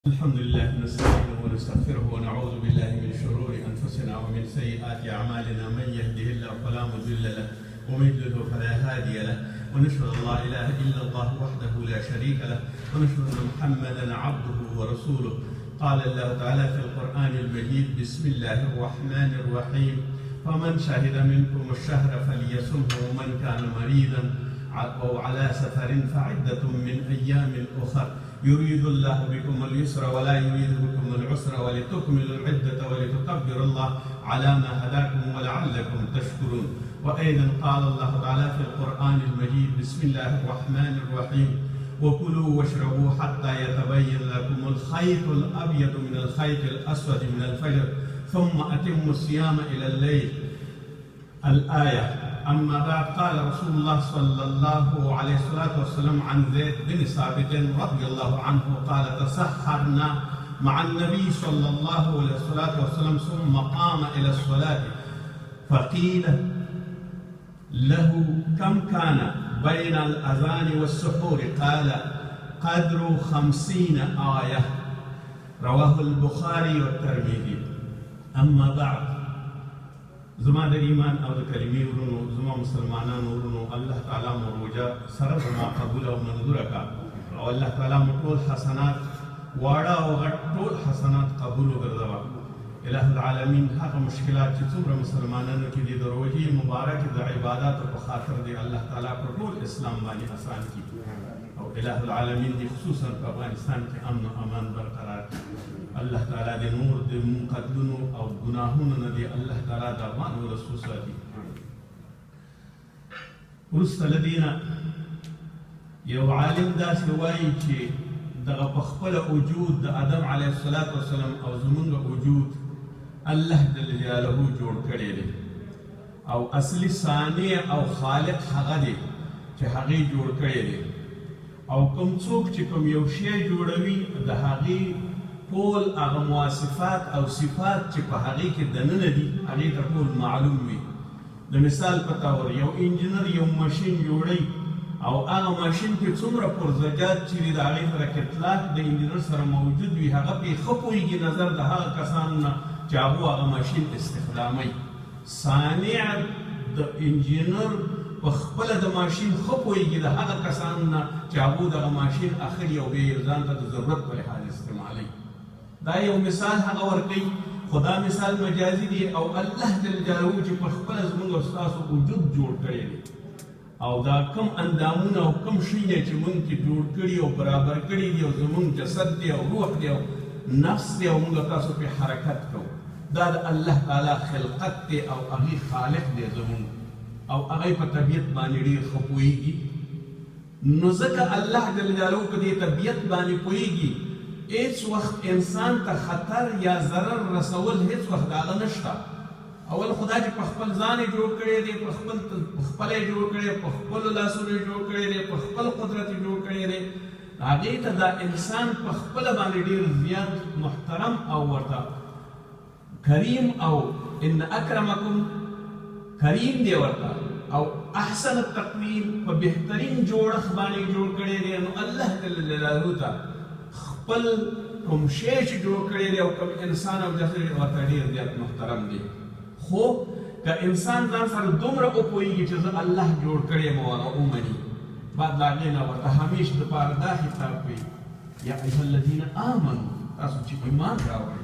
الحمد لله نستعينه ونستغفره ونعوذ بالله من شرور أنفسنا ومن سيئات أعمالنا، من يهده الله فلا مضل له ومن يضلل فلا هادي له، ونشهد أن لا إله إلا الله وحده لا شريك له، ونشهد أن محمدا عبده ورسوله. قال الله تعالى في القرآن المجيد: بسم الله الرحمن الرحيم، فمن شهد منكم الشهر فليصمه، ومن كان مريضا أو على سفر فعدة من أيام أخر، يريد الله بكم اليسر ولا يريد بكم العسر، ولتكملوا العدة ولتكبروا الله على ما هداكم ولعلكم تشكرون. وأيضا قال الله تعالى في القرآن المجيد: بسم الله الرحمن الرحيم، وكلوا واشربوا حتى يتبين لكم الخيط الأبيض من الخيط الأسود من الفجر، ثم أتموا الصيام إلى الليل. الآية. أما بعد، قال رسول الله صلى الله عليه الصلاة والسلام عن زيد بن ثابت رضي الله عنه قال: تسحرنا مع النبي صلى الله عليه الصلاة والسلام ثم قام إلى الصلاة، فقيل له: كم كان بين الأذان والسحور؟ قال: قدر 50 آية. رواه البخاري والترمذي. أما بعد، زما د ایمان او د کلمې ورونو، زما مسلمانانو ورونو، الله تعالی مو روژه سره زما قبول او منظوره کړه، او الله تعالی مو ټول حسنات واړه او غټ ټول حسنات قبول وګرځوه. اله العالمین هغه مشکلات چې څومره مسلمانانو کې دي د روژې مبارکې د عباداتو په خاطر دی الله تعالی پر ټول اسلام باندې اسان کړي، او اله العالمین دې خصوصا په افغانستان کې امن او امان برقرار کړي. الله تعالی دې نور د قتلونو او ګناهونو نه دې الله تعالی د افغان ولس وساتي. وروسته له دې نه یو عالم داسې وایي چې دغه په خپله وجود د آدم علیه الصلاة والسلام او زمونږ وجود الله جل جلاله جوړ کړی دی، او اصلي صانع او خالق هغه دی چې هغې جوړ کړی دی، او کوم څوک چې کوم یو شی جوړوي د هغې ټول هغه مواصفات او صفات چې په هغې کې دننه دي هغې ته ټول معلوم وي. د مثال په طور یو انجینر یو ماشین جوړوي، او هغه ماشین کې څومره پرزجات چې دي د هغې سره کتلاک د انجینر سره موجود وي، هغه پرې ښه پوهېږي نظر د هغه کسانو نه چې هغو هغه ماشین استخداموي. صانع د انجینر په خپله د ماشین ښه پوهېږي د هغه کسانو نه چې هغو دغه ماشین اخلي او بیا یې ځان ته د ضرورت په لحاظ استعمالوي. دا یو مثال هغه ورکوي، خو دا مثال مجازي دی، او الله جل جلاله چې په خپله زموږ او ستاسو وجود جوړ کړی دی، او دا کم اندامونه او کم شیونه چې موږ کې جوړ کړي او برابر کړي دي، او زموږ جسد دی او روح دی او نفس دی، او موږ تاسو پرې حرکت کوو، دا د الله تعالی خلقت دی، او هغې خالق دی زموږ، او هغې په طبیعت باندې ډېر ښه پوهېږي. نو ځکه الله جل جلاله په دې طبیعت باندې پوهېږي، هیڅ وخت انسان ته خطر یا ضرر رسول هیڅ وخت د هغه نشته. اول خدا چې په خپل ځان یې جوړ کړی دی، په خپله یې جوړ کړی، په خپلو لاسونو یې جوړ کړی دی، په خپل قدرت یې جوړ کړی دی، هغې ته دا انسان په خپله باندې ډېر زیات محترم او ورته کریم، او ان اکرمکم کریم دی ورته، او احسن التقویم په بهترین جوړښت باندې جوړ کړی دی. نو الله جل جلاله ته خپل کوم شی چې جوړ کړی دی او کوم انسان او جسد ورته ډېر زیات محترم دی. خو که انسان ځان سره دومره وپوهېږي چې زه الله جوړ کړی یم او هغه ومني، بعد له هغې نه ورته همیش دپاره دا خطاب کوي: یا ایها الذین آمنو، تاسو چې ایمان راوړئ.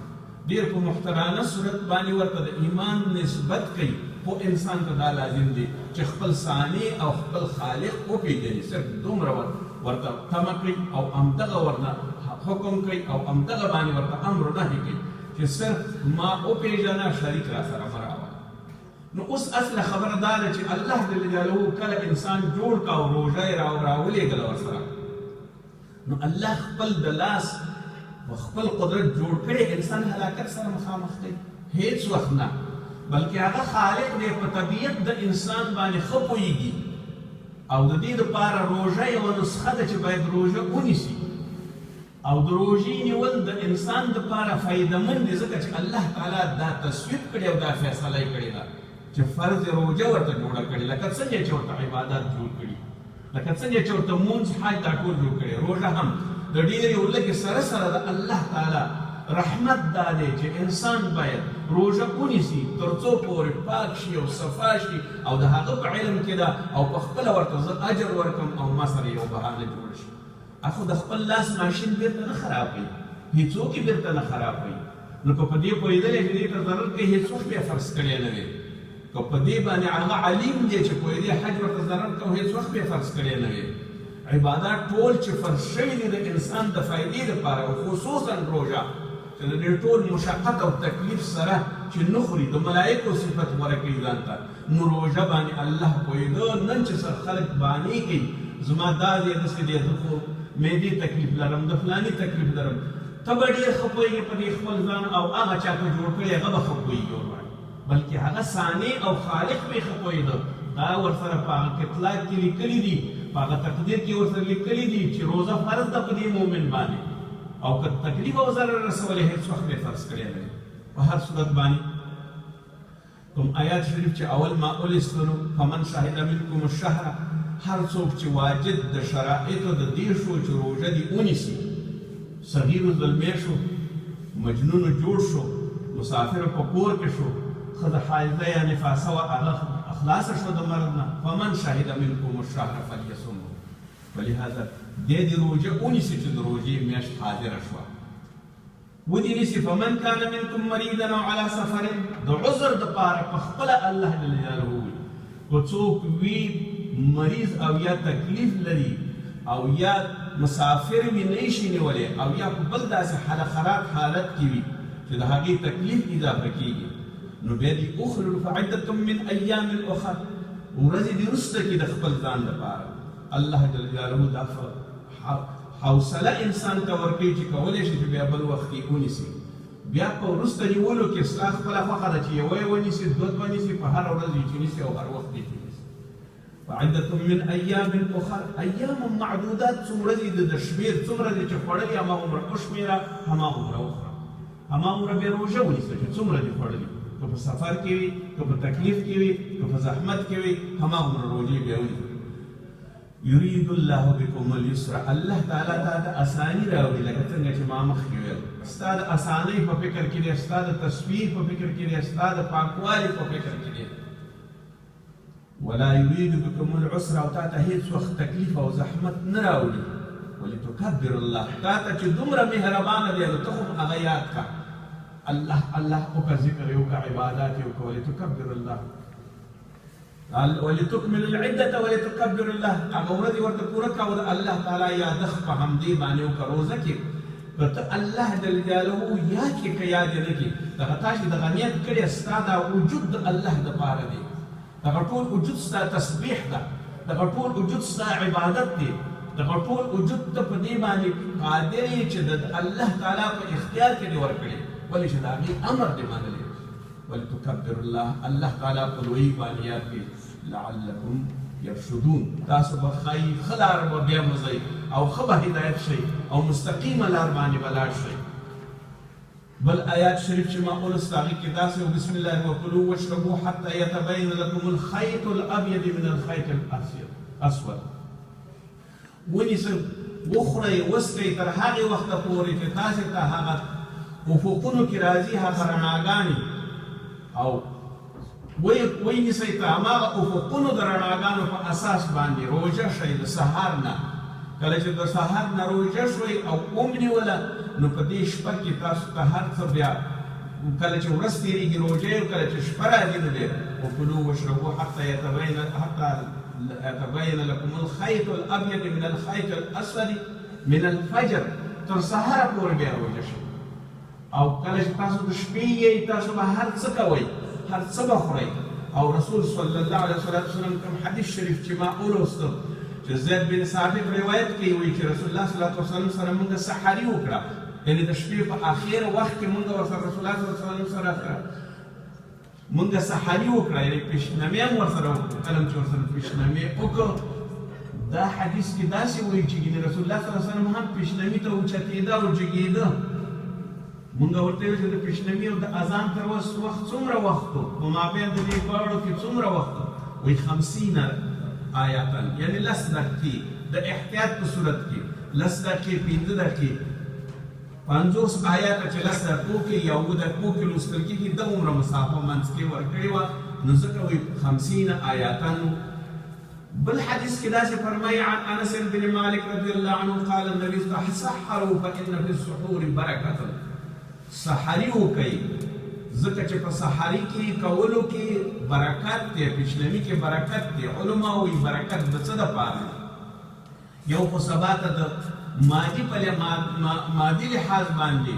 ډېر په محترانه صورت باندې ورته د ایمان نسبت کوي، خو انسان ته دا لازم دی چې خپل صانع او خپل خالق وپېژني، صرف دومره ورته تمه کوي او همدغه ورته حکم کوي او همدغه باندې ورته امر نهي کوي چې صرف ما وپېژنه، شریک را سره مه راوله. نو اوس اصله خبره دا ده چې الله جل جلاله کله انسان جوړ کا او روژه یې راولېږله ورسره، نو الله خپل د لاس خپل قدرت جوړ کړی انسان هلاکت سره مخامخ دی؟ هیڅ وخت نه، بلکې هغه خالق دی په طبیعت د انسان باندې ښه پوهېږي، او د دې دپاره روژه یوه نسخه ده چې باید روژه ونیسي، او د روژې نیول د انسان دپاره فایدهمند دی، ځکه چې الله تعالی دا تصویب کړی او دا فیصله یې کړې ده چې فرض روژه ورته جوړه کړې، لکه څنګه چې ورته عبادات جوړ کړي، لکه څنګه چې ورته مونځ حج دا ټول جوړ کړي، روژه هم د ډېرې او لږې سره سره د الله تعالی رحمت دا دی چې انسان باید روژه ونیسي تر څو پورې پاک شي او صفا شي، او د هغه په علم کې ده او په خپله ورته زه اجر ورکم او ما سره یو بهانه جوړ شي. اخو د خپل لاس ماشین بیرته نه خرابوي، هیڅوک یې بیرته نه خرابوي. نو که په دې پوهېدلی چې دې ته ضرر کوي، هیڅوک بیا فرض کړی نه وي. که په دې باندې هغه علیم دی چې پوهېدی حج ورته ضرر کوي، هیڅ وخت بیا فرض کړی نه وي. عبادات ټول چې فرض شوي دي د انسان د فایدې لپاره، او خصوصا روژه چې د دې ټول مشقت او تکلیف سره چې نه خوري، د ملایکو صفت غوره کوي ځان ته. نو روژه باندې الله پوهېده. نن چې څه خلک بانې کوي، زما دا دی داسې دی، زه خو معدې تکلیف لرم، د فلاني تکلیف لرم، ته به ډېر ښه پوهېږې په دې خپل ځان، او هغه چا ته جوړ کړی هغه به ښه پوهېږي ورباندې، بلکې هغه صانع او خالق به ښه پوهېده. دا ورسره په هغه کتلاک کې لیکلي دي، په هغه تقدیر کې ورسره لیکلي دي چې روزه فرض ده په دې مؤمن باندې، او که تکلیف او ضرر رسولی هیڅ وخت به فرض کړی نه وي. په هر صورت باندې کوم آیات شریف چې اول ما ولوستلو، فمن شهد منکم الشهر، هر څوک چې واجد د شرایطو د دې شو چې روژه دې ونیسي، صغیر زلمی شو، مجنون جوړ شو، مسافر په کور کې شو، ښځه حایضه یا نفاسه وه، هغه خلاصه شوه د مرض نه، فمن شهد منکم الشهر فلیصمه. ولهذا دی دې روژه ونیسي چې د روژې میاشت حاضره شوه، ودې نیسي. فمن کان منکم مریضا او علی سفر، د عذر دپاره په خپله الله جل جلاله وویل که څوک وي مریض او یا تکلیف لري او یا مسافر وي نه شي نیولی، او یا په بل داسې حالت حالت کې وي چې د هغې تکلیف اضافه کېږي، نو بیا دې وخوري. فعدة من ایام اخر، ورځې دې وروسته کړي د خپل ځان دپاره. الله جل جلاله دا حوصله انسان ته ورکوي چې کولی شي چې بیا بل وخت کې ونیسي. بیا په وروسته نیولو کې ستا خپله خوښه ده چې یوه یې ونیسي، دوه دوه نیسي، په هره ورځ یې چې نیسي او هر وخت یې چې نیسي. فعدة من ایام اخر، ایام معدودات، څو ورځې د شمېر، څومره دې چې خوړلي هماغومره وشمېره، هماغومره وخوره، هماغومره بیا روژه ونیسه چې څومره دې خوړلي، که په سفر کې وي، که په تکلیف کې وي، که په زحمت کې وي، هماغومره روژې بیا ونیسه. یرید الله بکم اليسر، الله تعالی تا ته اساني راوړي، لکه څنګه چې ما مخکې ویل، ستا د اسانۍ په فکر کې دی، ستا د تصویر په فکر کې دی، ستا د پاکوالي په فکر کې دی. ولا یرید بکم العسر، او تا ته هیڅ وخت تکلیف او زحمت نه راوړي. ولتکبر الله، تا ته چې دومره مهربانه دی نو ته خو هغه یاد کړه، الله الله وکړه، ذکر یې وکړه، عبادات یې وکړه. ولتکبر الله ولتکمل العدة ولتکبر الله، هغه ورځې ورته پوره کړه او د الله تعالی یادښت په همدې باندې وکړه. روزه کې که ته الله جل جلاله یاد کړې که یاد یې نه کړې، دغه تا چې دغه نیت کړی ستا دا وجود د الله دپاره دی، دغه ټول وجود ستا تسبیح ده، دغه ټول وجود ستا عبادت دی، دغه ټول وجود ته په دې باندې قادر یې چې د الله تعالی په اختیار کې دې ورکړې، ولې چې د هغې امر دې منلی. ولتکبر الله، الله تعالی په لویي باندې یاد کړي، لعلکم یرشدون، تاسو به ښایي ښه لار به بیا موځئ او ښه به هدایت شئ او مستقیمه لار باندې به لاړ شئ. بل آیات شریف چې ما ولوست هغې کې داسې و، بسم الله وکلوا واشربوا حتی یتبین لکم الخیط الابید من الخیط الاسود. ونیسئ، وخورئ، وڅکئ تر هغې وخته پورې چې تاسې ته هغه افقونو کې راځي هغه رڼاګانې، او وینیسئ ته هماغه افقونو د رڼاګانو په اساس باندې روژه شئ د سهار نه. کله چې د سهار نه روژه شوئ او ومنیوله، نو په دې شپه کې تاسو ته هر څه بیا کله چې ورځ تېرېږي روژه یې، کله چې شپه راځي نو بیا وکلو واشربو حتی يتبين لكم الخيط الأبيض من الخيط الأسود من الفجر، تر سهاره پورې بیا روژه شئ. او کله چې تاسو د شپې یئ تاسو به هر څه کوئ، هر څه به خورئ. او رسول صلی الله علیه وسلم کوم حدیث شریف چې ما ولوستو چې زید بن ثابت روایت کوي، وایي چې رسول الله صلی الله علیه وسلم سره موږ سحري وکړه، یعنې د شپې په اخر وخت کې موږ ورسره رسول الله صلی الله علیه وسلم سره موږ سحري وکړه، یعنې پیشنمې هم ورسره وکړو. کله چې ورسره پیشنمې وکړو، دا حدیث کې داسې وایي چې ګینې رسول الله صلی الله علیه وسلم هم پیشنمي ته اوچتېده او جګېده. موږ ورته ویل چې د پیشنمي او د اذان تر وخت څومره وخت و، په مابین د دې دواړو کې څومره وخت و؟ وایي 50 آیاتاً، یعنې 10 دقیقې د احتیاط په صورت کې. لس دقیقې، 5 دقیقې، 50 آیاته چې 10 دقیقو کې یا 7 دقیقو کې لوستل کېږي، دغومره مسافه منځ کې ورکړې وه، نو ځکه وایي 50 آیاتن. بل حدیث کې داسې فرمایي، عن انس بن مالک رضی الله عنه قال النبي تسحروا فإن في السحور برکة. سحري وکړئ ځکه چې په سحري کې کولو کې برکت دی، پیشنمي کې برکت دی. علما وایي برکت د څه دپاره؟ یو خو سبا ته د مادي مادي لحاظ باندې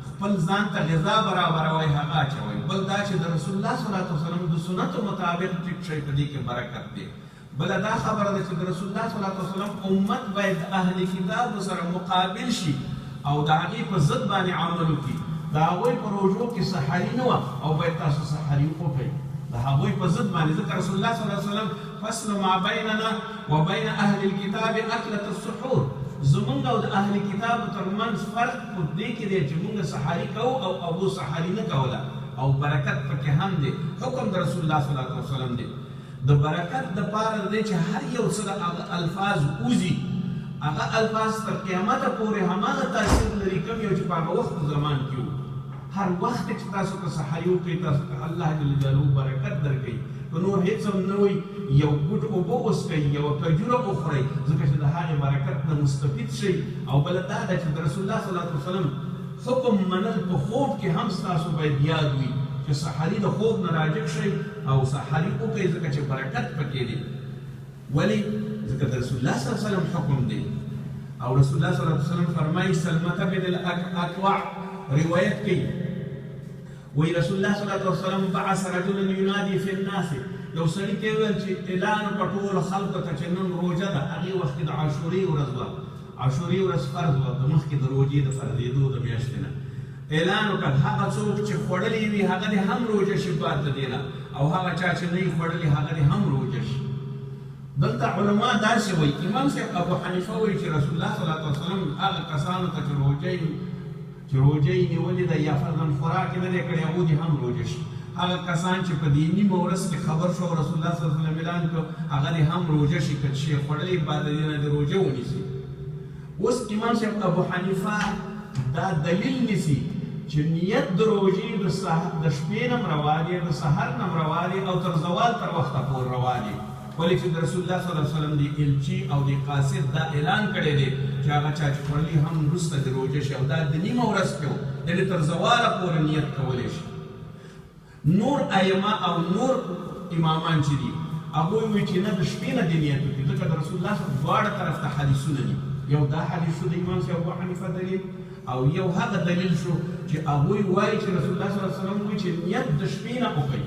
خپل ځان ته غذا برابروئ، هغه اچوئ. بل دا چې د رسول الله صلی الله علیه وسلم د سنتو مطابق ټیټ شئ، په دې کې برکت دی. بله دا خبره ده چې د رسول الله صلی الله علیه وسلم امت باید اهل کتابو سره مقابل شي او د هغې په ضد باندې عمل وکړي. د هغوی په روژو کې سحري نه وه او باید تاسو سحري وکړئ د هغوی په ضد باندې، ځکه رسول الله صلی الله علیه وسلم فصل ما بیننا وبین اهل الكتاب اکلة السحور، زمونږ او د اهل کتابو ترمنځ فرق په دې کې دی چې مونږ سحري کوو او هغو سحري نه کوله، او برکت پکې هم دی. حکم د رسول الله صلی الله علیه وسلم دی. د برکت دپاره دی چې هر یو څه د هغه الفاظ وځي، هغه الفاظ تر قیامته پورې هماغه تاثیر لري کوم یو چې په هغه وخت زمان کې وو. هر وخت چې تاسو که سحري وکړئ، تاسو ته الله جل جلاله برکت درکوي. که نور هېڅ هم نه وي، یو ګوټ اوبه وڅښئ، یوه کجوره وخورئ، ځکه چې د هغې برکت نه مستفید شئ. او بله دا ده چې د رسول الله صلی الله علیه وسلم حکم منل په خوب کې هم ستاسو باید یاد وي چې سحري د خوب نه راجګ شئ او سحري وکړئ، ځکه چې برکت پکې دی. ولې؟ ځکه د رسول الله صلی الله علیه وسلم حکم دی. او رسول الله صلی الله علیه وسلم فرمایي، سلمة بن الاکوع روایت کوي، وایي رسول الله صلی الله علیه وسلم بعث رجلا ينادي في الناس، یو سړي ته وویل چې اعلان وکړه ټولو خلکو ته چې نن روژه ده. هغې وخت کې د عاشورې ورځ وه، عاشورې ورځ فرض وه، د مخکې د روژې د فرضېدو د میاشتې نه اعلان وکړ، هغه څوک چې خوړلی وي هغه دې هم روژه شي بعد د دې نه، او هغه چا چې نه وي خوړلی هغه دې هم روژه شي. دلته علما داسې وایي، امام صاحب ابو حنیفه وایي چې رسول الله صلی الله علیه وسلم هغه کسانو ته چې روژه یې نیولې ده یا فرضاً خوراک یې نه دی کړی، هغو دې هم روژه شي. هغه کسان چې په دې نیمه ورځ کې خبر شو او رسول الله صلی الله علیه وسلم اعلان کړ، هغه دې هم روژه شي، که څه خوړلې بعد د دې نه دې روژه ونیسي. اوس امام صاحب ابو حنیفه دا دلیل نیسي چې نیت د روژې د شپې نه هم روا دی، د سحر نه هم روا دی، او تر زوال تر وخته پورې روا دی. ولې چې د رسول الله صلی الله علیه وسلم د الچي او د قاصد دا اعلان کړی دی چې هغه چا چې خوړلي هم وروسته د روژه شي، او دا د نیمه ورځ کې و، یعنې تر زواله پورې نیت کولی شي. نور ائمه او نور امامان چې دي هغوی وایي چې نه، د شپې نه دې نیت وکړي، ځکه د رسول الله صلی الله علیه وسلم دواړه طرف ته حدیثونه دي. یو دا حدیث شو د امام صاحب ابو حنیفه دلیل، او یو هغه دلیل شو چې هغوی وایي چې رسول الله صلی الله علیه وسلم وایي چې نیت د شپې نه وکړئ.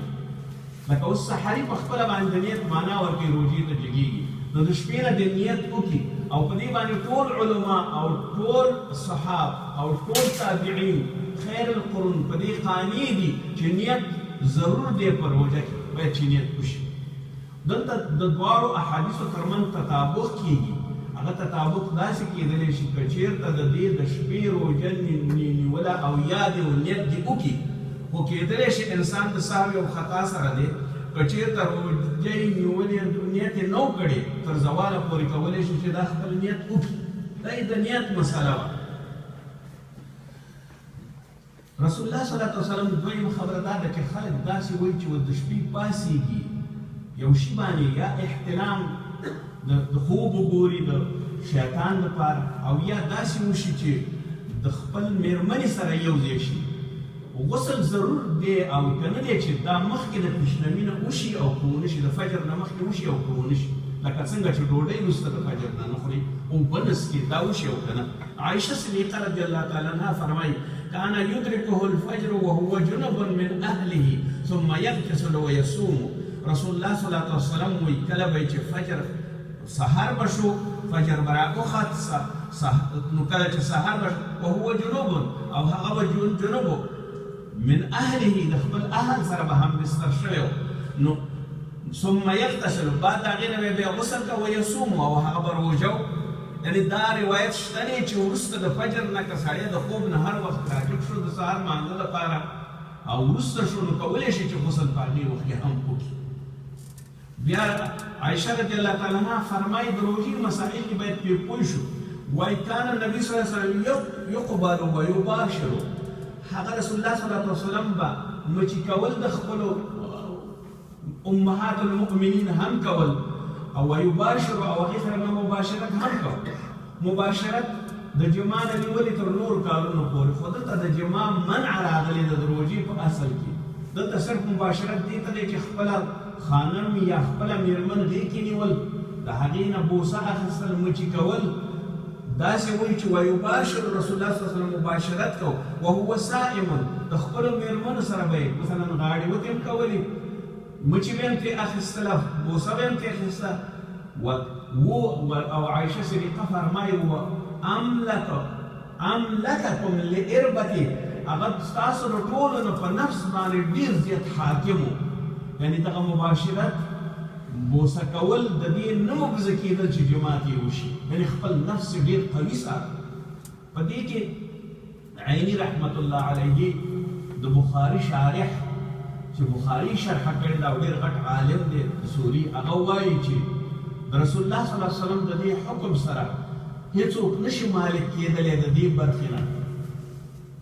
لکه اوس سحري په خپله باندې د نیت معنا ورکوي، روژې ته جګېږي، نو د شپې نه د نیت وکړي. او په دې باندې ټول علما او ټول صحاب او ټول تابعین خیر القرون په دې قانع دي چې نیت ضرور دی په روژه کې، باید چې نیت وشي. دلته د دواړو احادیثو ترمنځ تطابق کېږي. هغه تطابق داسې کېدلی شي که چېرته د دې د شپې روژه نیوله او یاد او نیت دې وکړي، خو کېدلی شي انسان د سهوې او خطا سره دی، که چېرته روژه یې نیولې نیت یې نه و کړی، تر زواله پورې کولی شي چې دا خپل نیت وکړي. دا یې د نیت مسله وه. رسول الله صلی الله علیه وسلم دویم خبره دا ده چې خلک داسې وایي چې د شپې پاڅېږي یو شي باندې یا احتلام د خوب وګوري د شیطان دپاره، او یا داسې وشي چې د خپل مېرمنې سره یو ځای شي. غسل ضرور دی او که نه دی چې دا مخکې د پیشنمي نه وشي او که ونه شي، د فجر نه مخکې وشي او که ونه شي، لکه څنګه چې ډوډۍ وروسته د فجر نه نه خوري، اوبه نه څښي، دا وشي او که نه. عائشه صدیقه رضی الله تعالی عنها فرمایي، كان يدركه الفجر وهو جنب من أهله ثم يغتسل ويصوم. رسول الله صلی الله علیه وسلم وایي کله به چې فجر سحر به شو، فجر به راوخت، نو کله چې سحر به شو وهو جنوب، او هغه به جنوب من أهله، د خپل اهل سره به هم بستر شوی، نو ثم يغتسل، بعد د هغې نه به بیا غسل کوه، ويصوم، او هغه به روژه. یعنې دا روایت شته دی چې وروسته د فجر نه که سړی د خوب نه هر وخت راجګ شو د سهار لمانځه لپاره او وروسته شو، نو کولی شي چې غسل په هغې وخت کې هم وکړي. بیا عائشه رضی الله تعالی عنها فرمایي د روژې مسائل دي باید پرې پوه شو. وایي کان النبي صلی الله علیه وسلم یقبل ویباشر، هغه رسول الله صلی الله علیه وسلم به مچي کول د خپلو امهات المؤمنین هم کول، او ویباشر او هغې سره به مباشرت هم کول. مباشرت د جماع نه نیولې تر نورو کارونو پورې، خو دلته د جماع منع راغلې ده د روژې په اصل کې. دلته صرف مباشرت دې ته دی چې خپله خانم یا خپله میرمن غېږ کې نیول، د هغې نه بوسه اخیستل، مچي کول، داسې وایي چې ویباشر رسول الله صلی الله علیه وسلم مباشرت کو وهو صائم، د خپلو میرمنو سره به یې مثلا غاړې وتې هم کولې، مچې به یې هم ترې اخیستله، بوسه به یې هم ترې اخیسته. او عایشه صدیقه فرمایي و املککم لاربتي، هغه ستاسو د ټولو نه په نفس باندې ډېر زیات حاکم و، یعنې دغه مباشرت بوسه کول د دې نه مبزه کېدل چې جماعت یې وشي، یعنې خپل نفس یې ډېر قوي ساته. په دې کې عیني رحمت الله علیه د بخاري شارح چې بخاري شرح کړې ده او ډېر غټ عالم دی سوري، هغه وایي چې د رسول الله صلی الله علیه وسلم د دې حکم سره هیڅوک نشي مالک کېدلی د دې برخې نه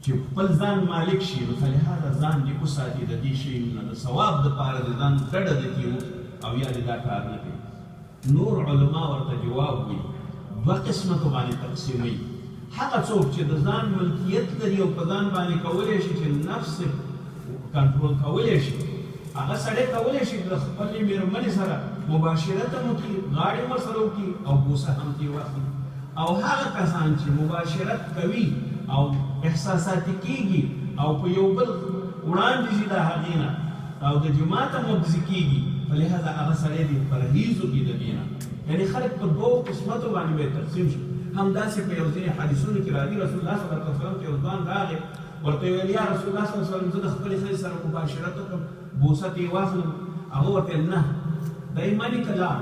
چې خپل ځان مالک شي، نو فلهذا ځان دې وساتي د دې شیونو نه، د ثواب دپاره دې ځان ډډه د کې وکړي او یا دې دا کار نه کوي. نور علما ورته جواب وایي دوه قسمتو باندې تقسیموي. هغه څوک چې د ځان ملکیت لري او په ځان باندې کولی شي چې نفس کنټرول کولی شي، هغه سړی کولی شي د خپلې مېرمنې سره مباشرت هم وکړي، غاړې هم ورسره وکړي او بوسه هم ترې واخلي. او هغه کسان چې مباشرت کوي او احساساتي کېږي او په یو بل وړاندې ځي د هغې نه او د جماع ته مبزي کېږي، فلهذا هغه سړی دې پرهیز وکړي د دې نه. یعنې خلک په دوو قسمتو باندې به تقسیم شي. همداسې په یو ځینې حدیثونو کې راځي رسول الله صلی الله علیه وسلم ته یو ځوان راغی، ورته ویل یا رسول الله صلی الله علیه وسلم زه د خپلې ښځې سره مباشرت وکړم، بوسه ترې واخلم. هغه ورته ویل نه، دی منې که لاړ.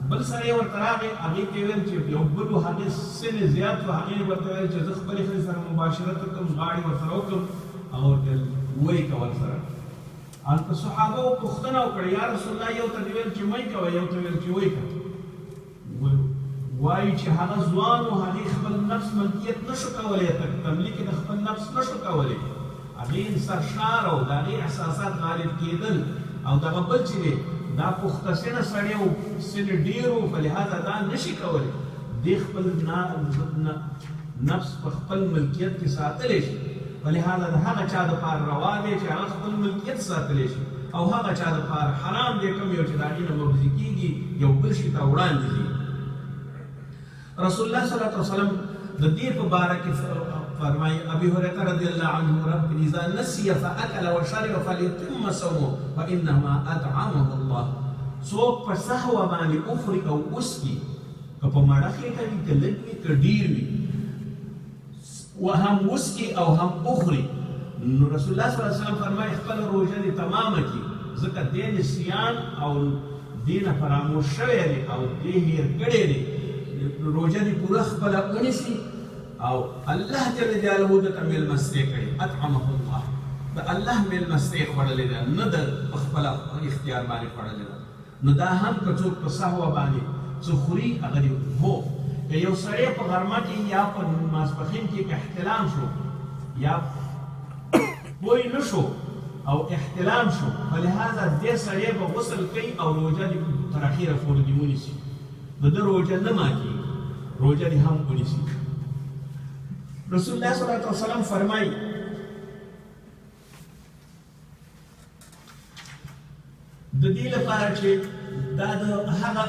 بل سړی ورته راغی، هغې ته یې ویل چې یو بل و، هغې سن یې زیات و، هغې ورته ویل چې زه خپلې ښځې سره مباشرت وکړم، غاړې ورسره وکړم. هغه ورته ویل ویې که ورسره. هلته صحابه پوښتنه وکړه یا رسول الله یو ته دې ویل چې مه یې کوه، یو ته ویل چې ویې کوه. وایي چې هغه ځوان و، هغې خپل نفس ملکیت نه شو کولی، تملیک د خپل نفس نه شو کولی، هغې سرشار او د هغې احساسات غالب کېدل. او دغه بل چې دی دا پخته سنه سړی و، سن ډېر و، فلهذا دا نه شي کولی، دی خپل نفس په خپل ملکیت کې ساتلی شي. فلهذا د هغه چا دپاره روا دی چې هغه خپل ملکیت ساتلی شي، او هغه چا دپاره حرام دی کوم یو چې د هغې نه مبزي کېږي، یو بل شي ته وړاندې ځي. رسول الله صلی الله علیه وسلم د دې په باره کې فرمایي ابي هريره رضی الله عنه رب اذا نسي فاكل وشرب فليتم صومه فانما اطعمه الله. څوک په سهوه باندې وخوري او وڅکي، که په مړه خېټه وي، که لږ وي، که ډېر وي، وهم وڅکي او هم وخوري، نو رسول الله صلی الله علیه وسلم فرمایي خپله روژه دې تمامه کړي، ځکه دې نسیان او دې نه فراموش شوی دی او دې هېر کړی دی، روژه دې پوره خپله ونیسي او الله جل جلاله ده ته مېلمستیا کړې. اطعمه الله، د الله مېلمستیا خوړلې ده، نه د په خپله اختیار باندې خوړلې ده. نو دا هم که څوک په سهوه باندې څه خوري هغه دې هو، که یو سړی په غرمه کې یا په ماسپښین کې احتلام شو یا پوه نه شو او احتلام شو، فلهذا دې سړی به غسل کوي او روژه دې تر اخره پورې دې ونیسي، د ده روژه نه ماتېږي، روژه دې هم ونیسي. رسول الله صلی الله علیه وسلم فرمایي د دې لپاره چې دا د هغه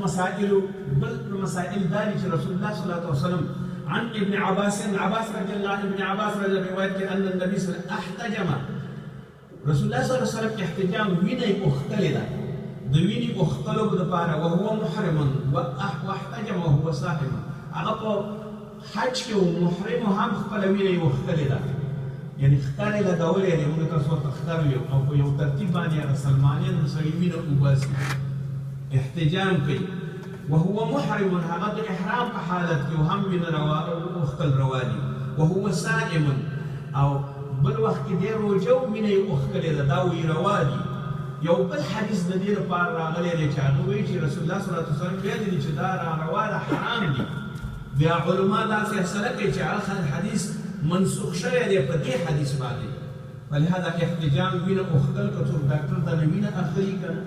مسائلو بل مسائل دا دي چې رسول الله صلی الله علیه وسلم عن ابن عباس عباس رضی الله ابن عباس رضی الله روایت کې ان النبي صلی الله علیه وسلم احتجم، رسول الله صلی الله علیه وسلم احتجام وینه یې اوښتلې ده، د وینې اوښتلو دپاره وهو محرم واحتجم وهو صائم، هغه په حج کې و محرم هم خپله وینه یې اوښتلې ده، یعنې ښکر یې لګولی دی، موږ تاسو ورته ښکر ویو، او په یو ترتیب باندې هغه سلمانیان د سړي وینه وباسي، احتجام کوي. وهو محرم، هغه د احرام په حالت کې هم وینه اوښتل روا دي. وهو صائم، او بل وخت کې دی روژه او وینه یې اوښکلې ده، دا وایي روا دي. یو بل حدیث د دې لپاره راغلی دی چې هغه وایي چې رسول الله صلی الله علیه وسلم ویلي دي چې دا راروا ده، حرام دي. بیا علما دا فیصله کوي چې هغه حدیث منسوخ شوی دی په دې حدیث باندې. فلهذا احتجام وینه اوښکل که څوک ډاکټر ته نه وینه اخلي که نه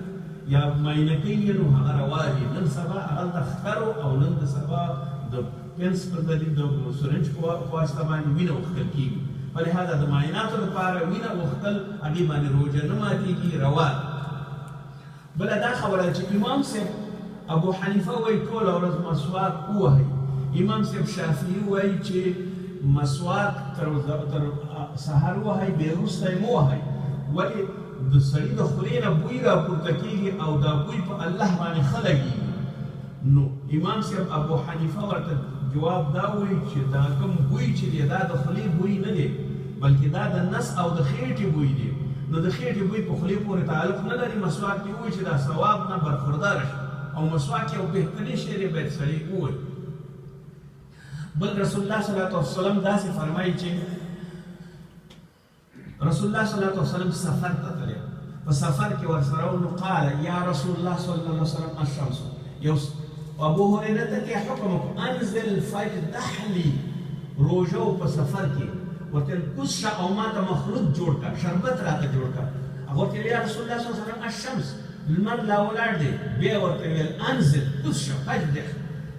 یا معاینه کوي نو هغه روا دي. نن سبا هغلته ښکر او نن د سبا د پنس په دلیل د سرنج په واسطه باندې وینه اوښکل کېږي. فلهذا د معایناتو لپاره وینه اوښکل هغې باندې روژه نه ماتېږي، روا ده. بله دا خبره چې امام صاحب ابو حنیفه وایي ټوله ورځ مسواک ووهئ، امام صاحب شافعي وایي چې مسواک تر سهار ووهئ بیا وروسته یې مه وهئ. ولې؟ د سړي د خولې نه بوی راپورته کېږي او دا بوی په الله باندې ښه لګېږي. نو امام صاحب ابو حنیفه ورته جواب دا وایي چې دا کوم بوی چې دی دا د خولې بوی نه دی، بلکې دا د نس او د خېټې بوی دی. نو د خېټې بوی په خولې پورې تعلق نه لري. مسواک دې ووایي چې دا ثواب نه برخوردار شي، او مسواک یو بهترین شی دی باید سړی ووایي. بل رسول الله صلی الله علیه وسلم داسې فرمایي چې رسول الله صلی الله علیه وسلم سفر ته تللی، په سفر کې ورسره و. نو قال یا رسول الله صلی الله علیه وسلم الشمس، یو ابو هریره ته کې حکم وکړ انزل فاجدح لي، روژه په سفر کې ورته کوز شه او ماته مخلوط جوړ کړه، شربت راته جوړ کړه. هغه ورته یا رسول الله صلی الله علیه وسلم الشمس، لمر لا ولاړ دی. بیا ورته ویل انزل کوز شه فاجدح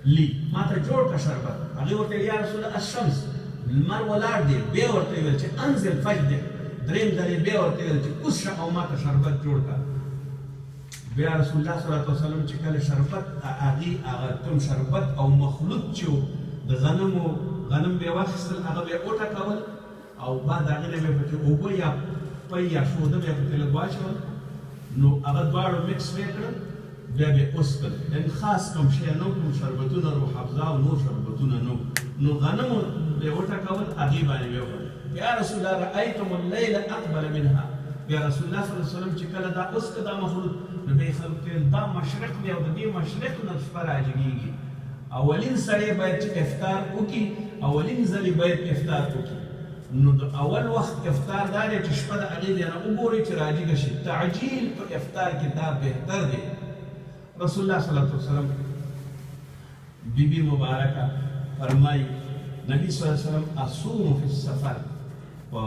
لي، ماته جوړ کړه شربت. هغې ورته یا رسول الله الشمس، لمر ولاړ دی. بیا ورته ویل چې انزل فاجدح، دریم ځل یې بیا ورته ویل چې کوز شه او ماته شربت جوړ کړه. بیا رسول الله صلی الله علیه وسلم چې کله شربت هغې هغه کوم شربت او مخلوط چې و د غنمو، غنم به یې واخیستل هغه به یې وټکول او بعد هغې نه به یې پکې اوبه یا پی یا شوده به یې پکې لږ واچول، نو هغه دواړو مکس به یې کړل، بیا به یې وڅښل. یعنې خاص کوم شی نه و، کوم شربتونه روح افزا او نور شربتونه نه وو، نو غنمو به یې وټکول هغې باندې به یې وخوړل. یا رسول الله رأیتم اللیل اقبل منها، بیا رسول الله صلی الله علیه وسلم چې کله دا وڅښه دا مخلوط، نو بیا یې خلکو ته ویل دا مشرق دی او د دې مشرق نه شپه راجګېږي. اولین سړی باید چې افطار وکړي، اولین ځلې باید افطار وکړي. نو د اول وخت افطار دا دی چې شپه د هغې ځای نه وګورئ چې راجګه شي. تعجیل په افطار کې دا بهتر دی. رسول الله صلی الله علیه وسلم بی بی مبارکه فرمایي نبی صلی الله علیه وسلم اصوم فی السفر، په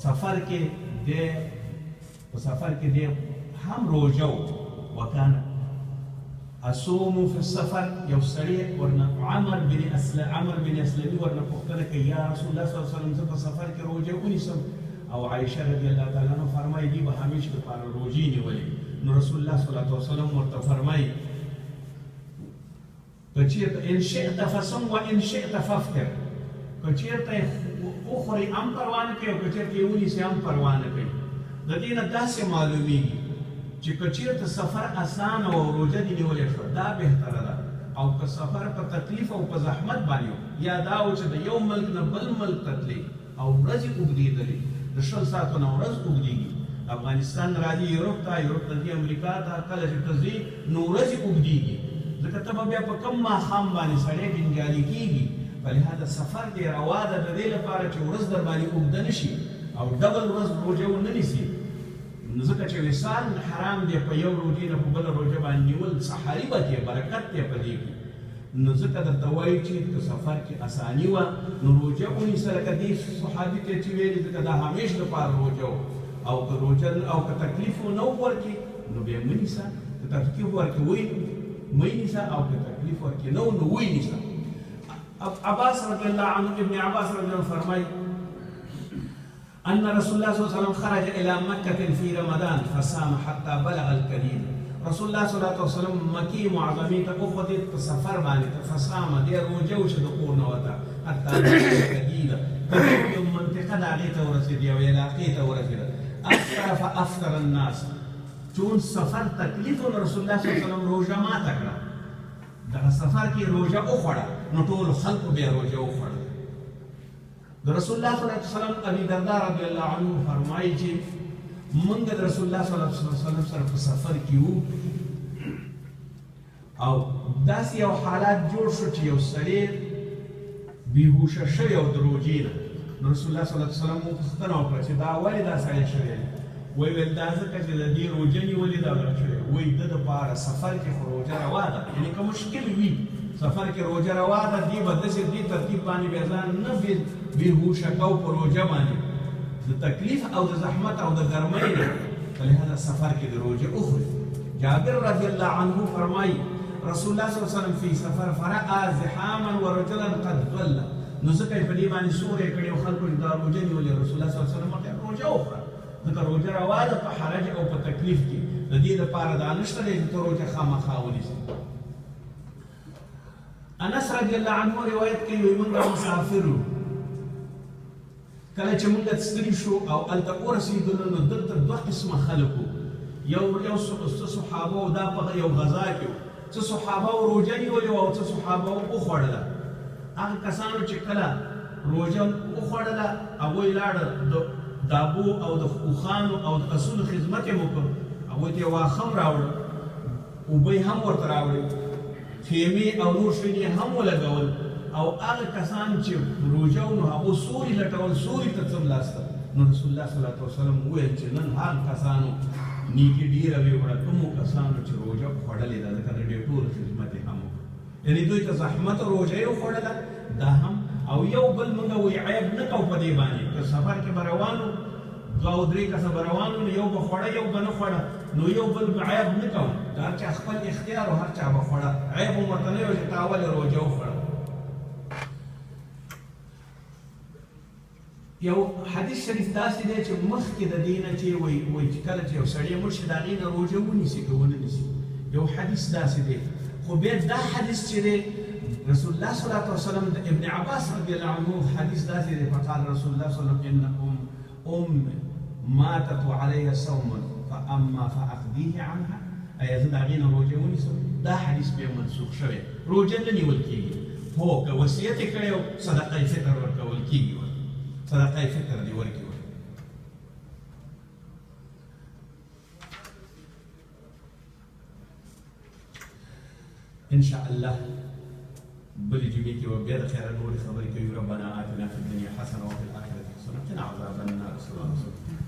سفر کې دی، په سفر کې دی هم روژه و. وکانه اصوم فی السفر، یو سړی ورنه عمر بن اسلمي ورنه پوښتنه کوي یا رسول الله صلی الله علیه وسلم زه په سفر کې روژه ونیسم؟ او عایشه رضی الله تعالی عنها فرمایي دوی به همیش دپاره روژې نیولې. نو رسول الله صلی الله علیه وسلم ورته فرمایي که چېرته ان شئت فصم و ان شئت فافطر، که چېرته یې وخورئ هم پروا نه کوي او که چېرته یې ونیسئ هم پروا نه کوي. د دې نه داسې معلومیږي چې که چېرته سفر اسانه و او روژه دې نیولی شوه دا بهتره ده، او که سفر په تکلیف او په زحمت باندې و، یا دا و چې د یو ملک نه بل ملک ته تلې او ورځې اوږدېدلې، د 20 ساعتو نه ورځ اوږدېږي، افغانستان نه راځي یورپ ته، یورپ نه ځي امریکا ته، کله چې ته ځې نو ورځې اوږدېږي، ځکه ته به بیا په کم ماښام باندې سړی جنجالي کېږي. فلهذا سفر دې روا ده د دې لپاره چې ورځ در باندې اوږده نه شي او ډبل ورځ روژه ونه نیسي، ځکه چې وصال حرام دی په یو روژې نه په بله روژه باندې نیول، سحري به دی، برکت دی په دې کې. نو ځکه درته وایي چې که سفر کې اساني وه نو روژه ونیسه، لکه دې صحابي ته چې ویلي، ځکه دا همیش دپاره روژه و. او که روژه او که تکلیف نه ورکې نو بیا مه نیسه، که تکلیف ورکې وایي مه یې نیسه، او که تکلیف ورکې نه و نو ویې نیسه. عباس رضی الله عنه، ابن عباس رضی الله عنه فرمایي أن رسول الله صلى الله عليه وسلم خرج إلى مكة في رمضان فصام حتى بلغ الكديد. رسول الله صلى الله عليه وسلم مکې معظمې ته وخوتېد په سفر باندې، فصام دی روژه وشو د کور نه وته حتی بلغ الكديد، یو منطقه د هغې ته ورسېد، یوې علاقې ته ورسېده. افطر فافطر الناس، چون سفر تکلیف و رسول الله صلی الله علیه وسلم روژه ماته کړه، دغه سفر کې روژه وخوړه، نو ټولو خلکو بیا روژه وخوړه. د رسول الله صلی الله علیه وسلم ابي درداء رضی الله عنه فرمایي چې موږ د رسول الله صلی الله علیه وسلم سره په سفر کې وو او داسې یو حالات جوړ شو چې یو سړی بېهوشه شوی او د روژې نه، نو رسول الله صلی الله علیه وسلم پوښتنه وکړه چې دا ولې دا سړی شوی دی؟ ویې ویل دا ځکه چې د دې روژه نیولې ده او شوی. وایي ده دپاره سفر کې خو روژه روا ده، یعنې که مشکل وي سفر کې روژه روا ده، دې به داسې دې ترتیب باندې بیا ځان نه بېهوشه کو په روژه باندې د تکلیف او د زحمت او د ګرمۍ نه، لهذا سفر کې د روژه وخوري. جابر رضی الله عنه فرمایي رسول الله صلی الله علیه وسلم فی سفر فرأى زحاما ورجلا قد ظل، نو ځکه یې په دې باندې سوری کړی او خلکو چې دا روژه نیولې، رسول الله صلی الله علیه وسلم ورته روژه وخوره، ځکه روژه روا ده په حرج او په تکلیف کې، د دې دپاره دا نشته دی چې ته روژه خامخا ونیسې. انس رضی الله عنه روایت کوي وایي موږ مسافر وو، کله چې موږ ستړي شو او هلته ورسېدلو نو دلته دوه قسمه خلک وو، یو یو څه صحابه وو دا په یو غذا کې وو، څه صحابه وو روژه نیولې وه او څه صحابه وو وخوړله. هغه کسانو چې کله روژه وخوړله هغوی لاړه د دابو او د اوښانو او د اسونو خدمت یې وکړ، هغوی ته یې واښه هم راوړل، اوبه یې هم ورته راوړې، خیمې او نور شیان یې هم ولګول. او هغه کسان چې روژه وو نو هغو سوري لټول، سوري ته څملاستل. نو رسول الله صلی الله علیه وسلم وویل چې نن هغه کسانو نیکي ډېره ویوړه کومو کسانو چې روژه خوړلې ده، ځکه د دې ټولو خدمت یې هم وکړ، یعنې دوی ته زحمت روژه یې وخوړله دا هم. او یو بل موږ وایي عیب نه کوو په دې باندې، که سفر کې به روان وو دوه او درې کسه به روان وو نو یو به خوړه یو به نه خوړه، نو یو بل به عیب نه کوو، د هر چا خپل اختیار او هر چا به خوړه، عیب هم ورته نه وي چې تا ولې روژه وخوړه. یو حدیث شریف داسې دی چې مخکې د دې نه چې وایي وایي چې کله چې یو سړی مړ شي د هغې نه روژه ونیسي که ونه نیسي، یو حدیث داسې دی. خو بیا دا حدیث چې دی رسول الله صلی الله علیه وسلم د ابن عباس رضی الله عنه حدیث داسې دی، فقال رسول الله صلی الله علیه وسلم ان ام ماتت وعليها صوم فاما فاقضيه عنها، ایا زه د هغې نه روژه ونیسم؟ دا حدیث بیا منسوخ شوی، روژه نه نیول کېږي، هو که وصیت یې کړی صدقه فطر ورکول کېږي، صدقه فطر دې ورکړي. ان شاء الله بلې جمعې کې به بیا د خیره نورې خبرې کوي. ربنا آتنا في الدنيا حسنة وفي الآخرة حسنة وقنا عذاب النار. صلی الله علیه وسلم.